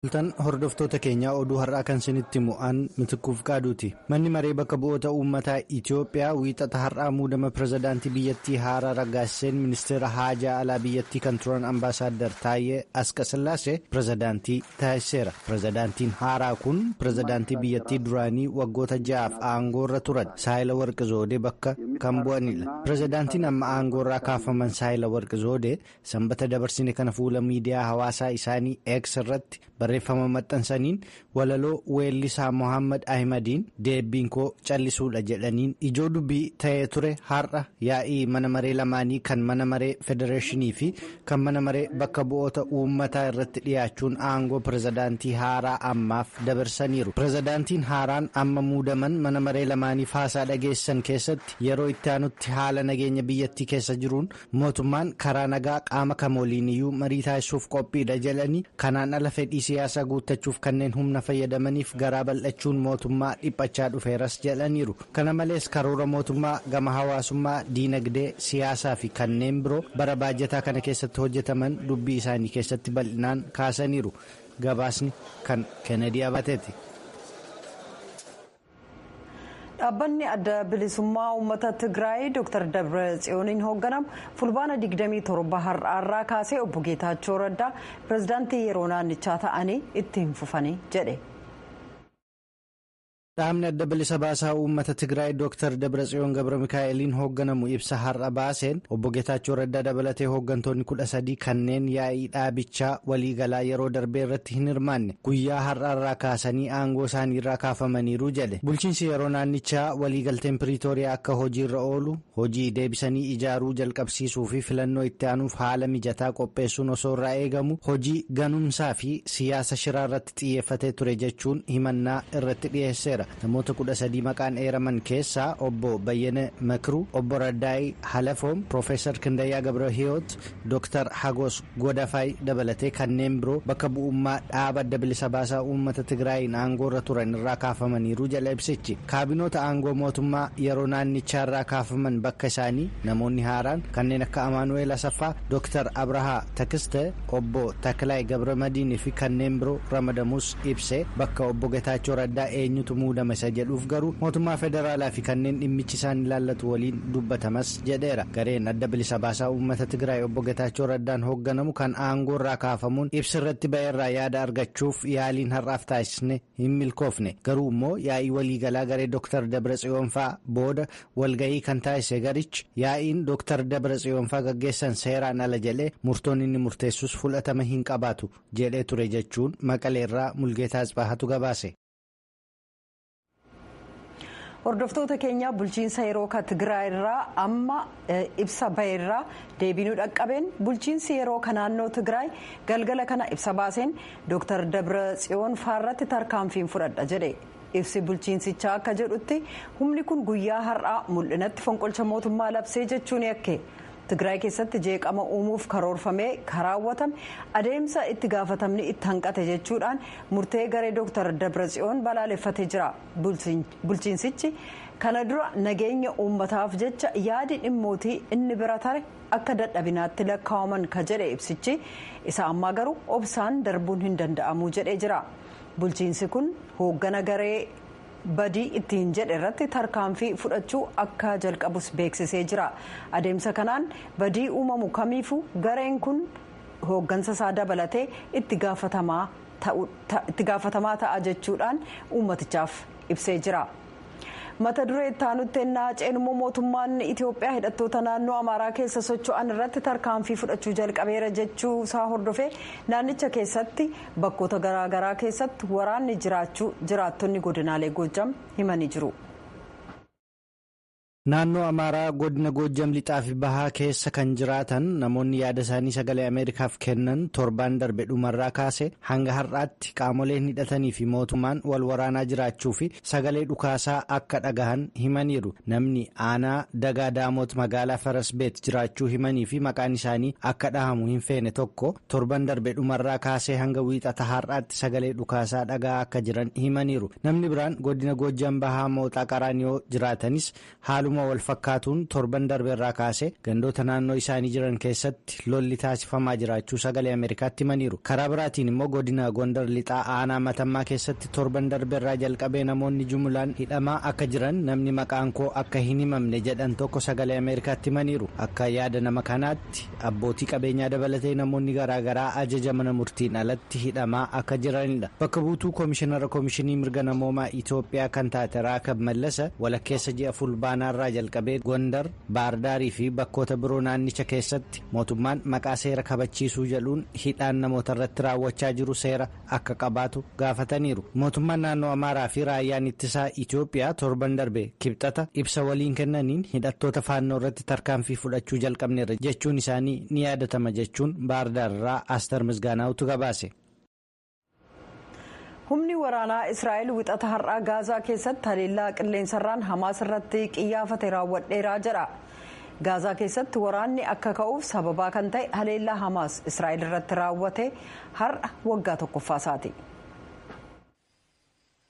Tan hordoftoota keenyaa oduu har'aa kan isinitti mu'an Mitikkuuf Qaaduuti. Manni maree bakka bu'oota uummataa Itiyoophiyaa wiixata har'aa muudama pirezidaantii biyyattii haaraa raggaasiseen ministeera haajaa alaa biyyattii kan turan ambaasaaddar Taayyee Asqasillaasee pirezidaantii taasiseera. Pirezidaantiin haaraa kun pirezidaantii biyyattii duraanii waggoota 6 aangoorra turan Saayila Warqi Zoodee bakka kan bu'anidha. Pirezidaantiin amma aangoorraa kaafaman Saayila Warqi Zoodee sanbata dabarsine kana fuula miidiyaa hawaasaa isaanii X irratti barreeffama maxxansaniin walaloo weellisaa Mohaammed Ahimadiin deebiin koo callisuudha jedhaniin ijoo dubbii ta'ee ture har'a yaa'ii mana maree lamaanii kan mana maree federeeshinii fi kan mana maree bakka bu'oota uummataa irratti dhiyaachuun aangoo pirezidaantii haaraa ammaaf dabarsaniiru. Pirezidaantiin haaraan amma muudaman mana maree lamaaniif haasaa dhageessan keessatti yeroo itti aanutti haala nageenya biyyattii keessa jiruun mootummaan karaa nagaa qaama kamooliiniyyuu marii taasisuuf qophiidha jedhanii kanaan ala fedhii siyaasaa guuttachuuf kanneen humna fayyadamaniif garaa bal'achuun mootummaa dhiphachaa dhufeeras jedhaniiru. Kana malees karoora mootummaa gama hawaasummaa, diinagdee, siyaasaa fi kanneen biroo bara baajataa kana keessatti hojjetaman dubbii isaanii keessatti bal'inaan kaasaniiru. Gabaasni kan Kennedy Abateeti. Dhaabbanni adda bilisummaa uummata Tigraay Dr. Dabratsiyooniin hoogganamu fulbaana 27 har'aarraa kaasee obbo Geetaachoo Raddaa pirezidaantii yeroo naannichaa ta'anii itti hin fufanii jedhe. Dhaabni adda bilisa baasaa uummata Tigraay Dr. Dabratsiyoon Gabra Mikaa'eliin hoogganamu ibsa har'a baaseen obbo Geetaachoo Raddaa dabalatee hooggantoonni 13 kanneen yaa'ii dhaabichaa waliigalaa yeroo darbee irratti hin hirmaanne guyyaa har'aarraa kaasanii aangoo isaaniirraa kaafamaniiru jedhe. Bulchiinsi yeroo naannichaa waliigalteen Piriitooriyaa akka hojiirra oolu hojii deebisanii ijaaruu jalqabsiisuu fi filannoo itti aanuuf haala mijataa qopheessuun osoo irraa eegamu hojii ganumsaa fi siyaasa shiraa irratti xiyyeeffatee ture jechuun himannaa irratti dhiyeesseera. Namoota 13 maqaan eeraman keessaa obbo Bayyane Makiruu, obbo Raddaay Halafoom, Piroofeesar Kindayyaa Gabrahiyoot, Dooktar Hagos Godafaay dabalatee kanneen biroo bakka bu'ummaa dhaaba adda bilisa baasaa uummata Tigraayin aangoorra turan irraa kaafamaniiru jala ibsichi. Kaabinoota aangoo mootummaa yeroo naannichaa irraa kaafaman bakka isaanii namoonni haaraan kanneen akka Amaanu'eel Asaffaa, Dooktar Abrahaa Takiste, obbo Takilaay Gabramadiinii fi kanneen biroo ramadamus ibsee bakka obbo Getaachoo Raddaa eenyutu muudama isa jedhuuf garuu mootummaa federaalaa fi kanneen dhimmichi isaan ilaallatu waliin dubbatamas jedheera. Gareen adda bilisa baasaa uummata Tigraay obbo Getaachoo Raddaan hoogganamu kan aangoo irraa kaafamuun ibsa irratti ba'eerraa yaada argachuuf yaaliin har'aaf taasisne hin milkoofne. Garuu immoo yaa'ii waliigalaa garee Dr. Dabratsiyoon fa'aa booda walgahii kan taasise garichi yaa'iin Dr. Dabratsiyoon fa'aa gaggeessan seeraan ala jedhee murtoon inni murteessus fudhatama hin qabaatu jedhee ture jechuun Maqaleerraa Mulgeetaa Asbaahatu gabaase. Hordoftoota keenya bulchiinsa yeroo ka Tigraay irraa amma ibsa baheerraa deebiinuu dhaqqabeen bulchiinsi yeroo ka naannoo Tigraay galgala kana ibsa baaseen Dr. Dabratsiyoon faarratti tarkaanfiin fudhadha jedhe. Ibsi bulchiinsichaa akka jedhutti humni kun guyyaa har'aa mul'inatti fonqolcha mootummaa labsee jechuun yakke. Tigraay keessatti jeeqama uumuuf karoorfamee karaawwatame adeemsa itti gaafatamni itti hanqate jechuudhaan murtee garee Dr. Dabratsiyoon balaaleffatee jira. Bulchiinsichi kana dura nageenya uummataaf jecha yaadi dhimmootii inni bira tare akka dadhabinaatti lakkaa'aman ka jedhe ibsichi isa ammaa garuu obsaan darbuun hin danda'amu jedhee jira. Bulchiinsi kun hooggana garee badii ittiin jedhe irratti tarkaanfii fudhachuu akka jalqabus beeksisee jira. Adeemsa kanaan badii uumamu kamiifuu gareen kun hooggansa isaa dabalatee itti gaafatamaa ta'a jechuudhaan uummatichaaf ibsee jira. Mata duree itti aanutti ennaa ceenummoo mootummaan Itiyoophiyaa hidhattoota naannoo Amaaraa keessa socho'an irratti tarkaanfii fudhachuu jalqabeera jechuu isaa hordofee naannicha keessatti bakkoota garaagaraa keessatti waraanni jiraachuu jiraattonni godinaalee Goojam himanii jiru. Naannoo Amaaraa godina Goojam lixaa fi bahaa keessa kan jiraatan namoonni yaada isaanii sagalee Ameerikaaf kennan torbaan darbe dhumarraa kaase hanga har'aatti qaamoleen hidhatanii fi mootummaan wal waraanaa jiraachuu fi sagalee dhukaasaa akka dhagahan himaniiru. Namni aanaa Dagaa Daamoot magaalaa Farasbeet jiraachuu himanii fi maqaan isaanii akka dhahamu hin feene tokko torban darbe dhumarraa kaasee hanga wiixata har'aatti sagalee dhukaasaa dhagaa akka jiran himaniiru. Namni biraan godina Goojam bahaa Mooxaa Qaraaniyoo jiraatanis haaluma Haaluma wal fakkaatuun torban darbeerraa kaasee gandoota naannoo isaanii jiran keessatti lolli taasifamaa jiraachuu sagalee Ameerikaatti himaniiru. Karaa biraatiin immoo godina Gondar lixaa aanaa Matammaa keessatti torban darbeerraa jalqabee namoonni jumulaan hidhamaa akka jiran namni maqaan koo akka hin himamne jedhan tokko sagalee Ameerikaatti himaniiru. Akka yaada nama kanaatti abbootii qabeenyaa dabalatee namoonni garaagaraa ajaja mana murtiin alatti hidhamaa akka jiranidha. Bakka buutuu koomishinara koomishinii mirga namoomaa Itoophiyaa kan taate Raakab Mallasa walakkeessa ji'a fulbaanaarraa jalqabee Gondar, Baardaarii fi bakkoota biroo naannicha keessatti mootummaan maqaa seera kabachiisuu jedhuun hidhaan namoota irratti raawwachaa jiru seera akka qabaatu gaafataniiru. Mootummaan naannoo Amaaraa fi raayyaan ittisaa Itoophiyaa torban darbe kibxata ibsa waliin kennaniin hidhattoota faannoo irratti tarkaanfii fudhachuu jalqabneerra jechuun isaanii ni yaadatama jechuun Baardaarraa Aster Misgaanaawtu gabaase. Humni waraanaa Israa'el wixata har'aa Gaazaa keessatti haleellaa qilleensarraan Hamaas irratti qiyyaafate raawwadheeraa jedha. Gaazaa keessatti waraanni akka ka'uuf sababaa kan ta'e haleellaa Hamaas Israa'el irratti raawwate har'a waggaa tokkoffaasaati.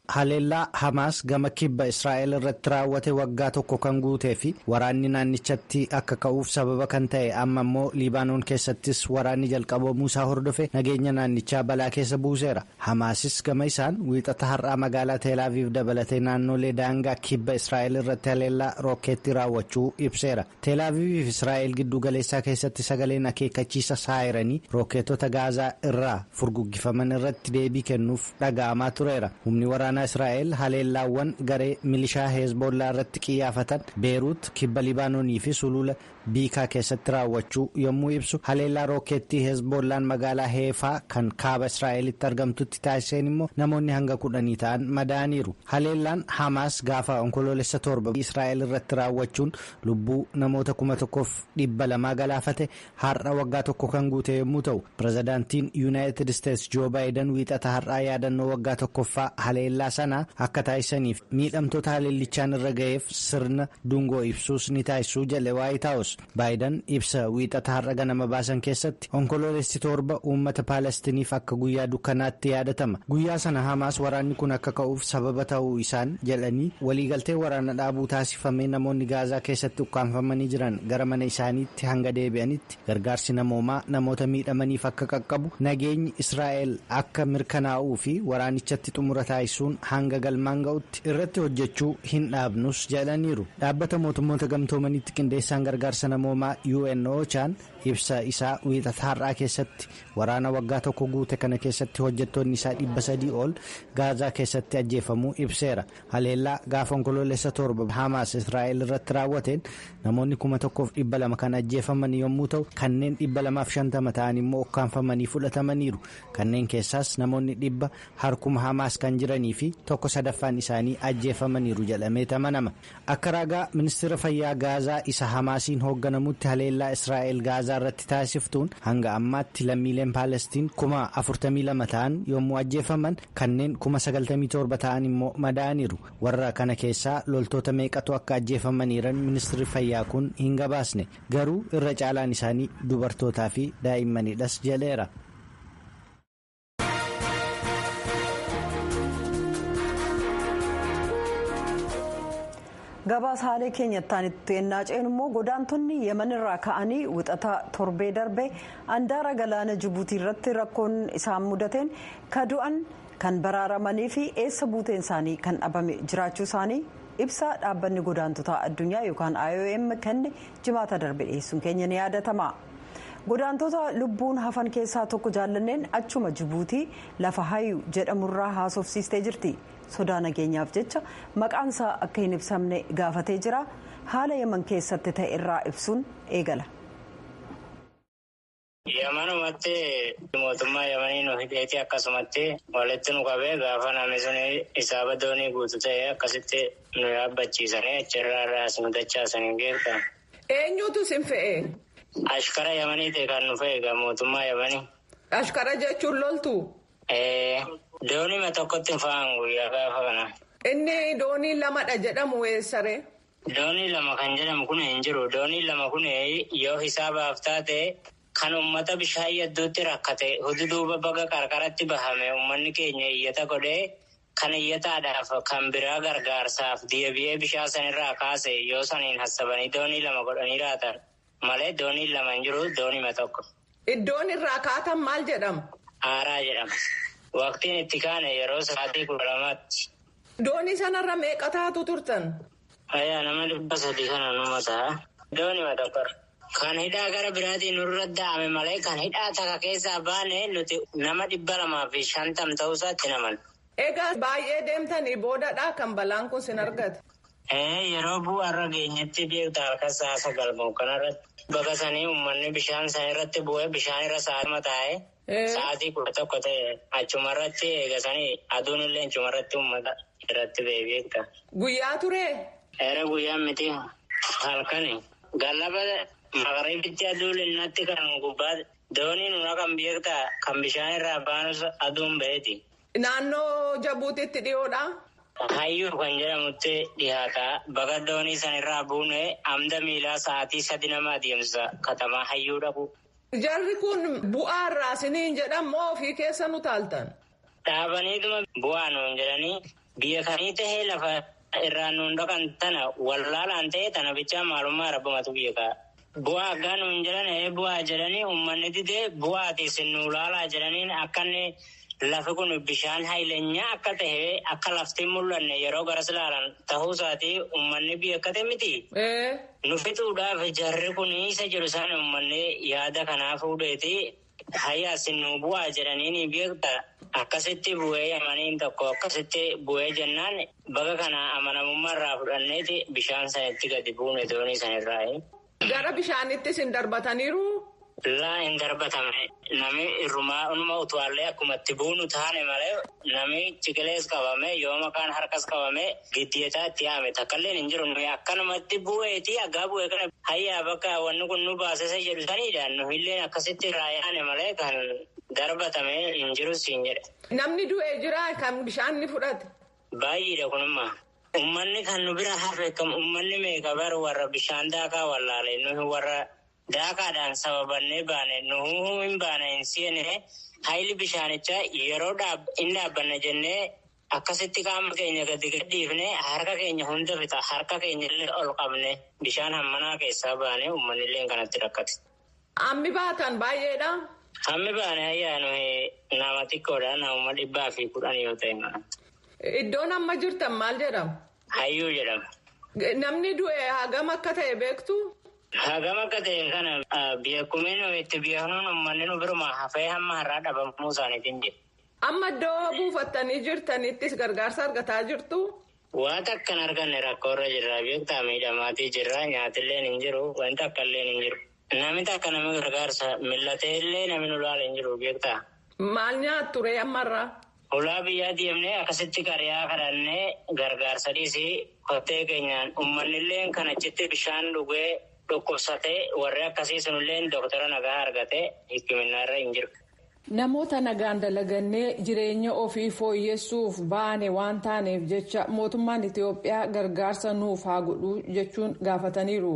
Haleellaa Hamaas gama kibba Israa'el irratti raawwate waggaa tokko kan guutee fi waraanni naannichatti akka ka'uuf sababa kan ta'e amma immoo Libaanoon keessattis waraanni jalqabamuu isaa hordofe nageenya naannichaa balaa keessa buuseera. Hamaasis gama isaan wiixata har'aa magaalaa Teelaaviif dabalatee naannolee daangaa kibba Israa'el irratti haleellaa rookeetti raawwachuu ibseera. Teelaaviif Israa'el giddu galeessaa keessatti sagaleen akeekkachiisa saayiranii rookeetota Gaazaa irraa furguggifaman irratti deebii kennuuf dhaga'amaa tureera. Humni waraanaa Israa'el haleellaawwan garee milishaa Heezboollaa irratti qiyyaafatan Beeruut, kibba Libaanoonii fi sulula Biikaa keessatti raawwachuu yommuu ibsu, haleellaa rookeettii Heezboollaan magaalaa Heefaa kan kaaba Israa'elitti argamtutti taasiseen immoo namoonni hanga 10 ta'an madaa'aniiru. Haleellaan Hamaas gaafa onkoloolessa 7 Israa'el irratti raawwachuun lubbuu namoota 1200 galaafate har'a waggaa tokko kan guute yommuu ta'u, pirezidaantiin Yuunaayitid Isteetsi Joo Baayiden wiixata har'aa yaadannoo waggaa tokkoffaa haleellaa sanaa akka taasisaniif miidhamtoota haleellichaan irra ga'eef sirna dungoo ibsuus ni taasisuu jedhe Waayit Haawus. Baayiden ibsa wiixata har'a ganama baasan keessatti onkoloolessi 7 uummata Paalestiniif akka guyyaa dukkanaatti yaadatama. Guyyaa sana Hamaas waraanni kun akka ka'uuf sababa ta'uu isaan jedhanii waliigaltee waraana dhaabuu taasifamee namoonni Gaazaa keessatti ukkaanfamanii jiran gara mana isaaniitti hanga deebi'anitti gargaarsi namoomaa namoota miidhamaniif akka qaqqabu, nageenyi Israa'el akka mirkanaa'uu fi waraanichatti xumura taasisuun hanga galmaan ga'utti irratti hojjechuu hin dhaabnus jedhaniiru. Dhaabbata mootummoota gamtoomaniitti qindeessaan gargaarsa namoomaa UNOChaan ibsa isaa wiixata har'aa keessatti waraana waggaa tokko guute kana keessatti hojjettoonni isaa 300 ol Gaazaa keessatti ajjeefamuu ibseera. Haleellaa gaafa onkoloolessa 7 Hamaas Israa'el irratti raawwateen namoonni 1200 kan ajjeefaman yommuu ta'u, kanneen 250 ta'an immoo ukkaanfamanii fudhatamaniiru. Kanneen keessaas namoonni 100 harkuma Hamaas kan jiranii fi 1/3 isaanii ajjeefamaniiru jedhamee amanama. Akka ragaa ministeera fayyaa Gaazaa isa Hamaasiin hoogganamutti haleellaa Israa'el Gaazaa irratti taasiftuun hanga ammaatti lammiileen Paalestiin 42,000 ta'an yommuu ajjeefaman, kanneen 97,000 ta'an immoo madaa'aniiru. Warra kana keessaa loltoota meeqatu akka ajjeefamaniiran ministeerri fayyaa kun hin gabaasne, garuu irra caalaan isaanii dubartootaa fi daa'immanidhas jedheera. Gabaasaalee keenyattaan itti ennaa ceenu immoo godaantonni Yemen irraa ka'anii wixata torbee darbe andaara galaana Jibuutii irratti rakkoon isaan mudateen ka du'an kan baraaramanii fi eessa buuteen isaanii kan dhabame jiraachuu isaanii ibsa dhaabbanni godaantotaa addunyaa yookaan IOM kenne jimaata darbe dhiyeessuun keenya ni yaadatama. Godaantota lubbuun hafan keessaa tokko jaallanneen achuma Jibuutii lafa hayu jedhamurraa haasofsiistee jirti. Sodaa nageenyaaf jecha maqaan isaa akka hin ibsamne gaafatee jira. Haala Yemen keessatti ta'e irraa ibsuun eegala. Yemenumatti mootummaa Yemanii nu hidheeti akkasumatti walitti nu qabee gaafa namni sun isaaba doonii guutu ta'e akkasitti nu yaabbachiisanii achirraa irraa nu dachaasanii geerta. Eenyutu isin fe'e? Ashkara Yemanii ta'e kan nu fe'e mootummaa Yemanii. Ashkara jechuun loltu? Doonii tokkotti hin fa'aan guyyaa gaafa kana. Inni doonii lamadha jedhamu eessaree? Doonii lama kan jedhamu kun hin jiru. Doonii lama kun yoo hisaabaaf taate kan uummata bishaan hedduutti rakkate hududuuba baga qarqaratti bahame uummanni keenya iyyata godhee Kan iyyataadhaaf kan biraa gargaarsaaf deebi'ee bishaan sanirraa kaase yoo saniin hassabanii doonii 2 godhanii raatan malee doonii 2 hin jiru doonima tokko. Iddoon irraa kaatan maal jedhama? Aaraa jedhama. Waqtiin itti kaane yeroo sa'aatii 12tti. Doonii sanarra meeqa taatu turtan? Ayyaa nama 300 kana numa ta'a. Doonima tokko. Kan hidhaa gara biraatiin nurra da'ame malee kan hidhaa takka keessaa baane nuti nama 250 ta'uusaatti naman. Egaa baay'ee deemtanii boodadhaa kan balaan kun sin argate. Yeroo bu'aarra geenyetti beektaa halkan sa'a 9 kanarratti bakka sanii uummanni bishaan sana irratti bu'ee bishaan irra sa'aatuma taa'ee sa'aatii 11 ta'e achumarratti eegasanii aduun illee achumarratti uummata irratti ba'e beektaa. Guyyaa turee? Era guyyaan miti halkani gallaba magariibitti aduun linnatti kan gubbaa dooniin una kan beektaa kan bishaan irraa baanus aduun ba'eeti. Naannoo Jabuutitti dhiyoodha. Hayyuu kan jedhamutti dhiyaata. Bakka doonii sanirraa buune amda miilaa sa'aatii 3 nama adeemsa katamaa hayyuu dhaqu. Jarri kun bu'aa irraa isiniin jedhan moo ofii keessa nu taaltan? Dhaabaniituma bu'aa nuun jedhanii biyya kanii tahee lafa irraa nuun dhaqan tana wallaalaan ta'e tana bichaa maalummaa rabbamatu biyya ka'a. Bu'aa aggaa nuun jedhan bu'aa jedhanii uummanni didee bu'aati isin nu laalaa jedhaniin akkanni. Lafi kun bishaan hayileenyaa akka ta'e akka lafti hin mul'anne yeroo garas ilaalan ta'uu isaatii uummanni biyya akka ta'e miti. Nu fixuudhaaf jarri kun isa jiru isaan uummanni yaada kanaa fuudheeti hayyaa nu bu'aa jedhanii ni beekta. Akkasitti bu'ee amaniin tokko akkasitti bu'ee jennaan bakka kana amanamummaa irraa fudhanneeti bishaan sanitti gadi buune doonii sanirraa. Gara bishaanitti isin darbataniiru? Laa hin darbatamne namni irrumaa unuma utuwaallee akkuma itti buunu taane malee namni ciqilees qabame yoo maqaan harkas qabame giddiyataa itti yaame takkallee hin jiru nuyi akkanumatti bu'eeti aggaa bu'ee kana hayyaa bakka wanni kun nu baasisa jedhu sanidha nu illeen akkasitti irraa yaane malee kan darbatame hin jiru siin jedhe. Namni du'ee jira kan bishaan ni fudhate. Baay'eedha kunummaa. Uummanni kan nu bira hafe kam uummanni meeqa baru warra bishaan daakaa wallaale nuyi warra. Daakaadhaan sababannee baane nuhuu hin baane hin seene hayli bishaanichaa yeroo hin dhaabbanne jennee akkasitti qaama keenya gadi gadhiifne harka keenya hunda fixa harka keenya illee ol qabne bishaan hammanaa keessaa baane uummanni illee kanatti rakkate. Hammi baatan baay'eedha. Hammi baane ayyaa nuyi nama xiqqoodha namuma 110 yoo ta'e. Iddoon amma jirtan maal jedhama? Hayyuu jedhama. Namni du'e hagam akka ta'e beektu? Hagam akka ta'e kana biyya kumeen itti biyya uummanni nu biruma hafee hamma har'aa dhabamuu isaaniitiin jira. Amma iddoo buufattanii jirtanittis gargaarsa argataa jirtu? Waan takka hin arganne rakkoo irra jirra. Beektaa miidhamaatii jirra. Nyaatilleen hin jiru. Wanta akka illee hin jiru. Namni takka nama gargaarsa millatee illee namni nu laala hin jiru beektaa. Maal nyaattu ree ammarraa? Ulaa biyyaa deemnee akkasitti qariyaa kadhannee gargaarsa dhiisii kottee keenyaan uummanni kan achitti bishaan dhugee dhukkubsatee warri akkasii sunillee doktara nagaa argatee hikkiminaa irra hin jiru. Namoota nagaan dalagannee jireenya ofii fooyyessuuf baane waan taaneef jecha mootummaan Itiyoophiyaa gargaarsa nuuf haa godhu jechuun gaafataniiru.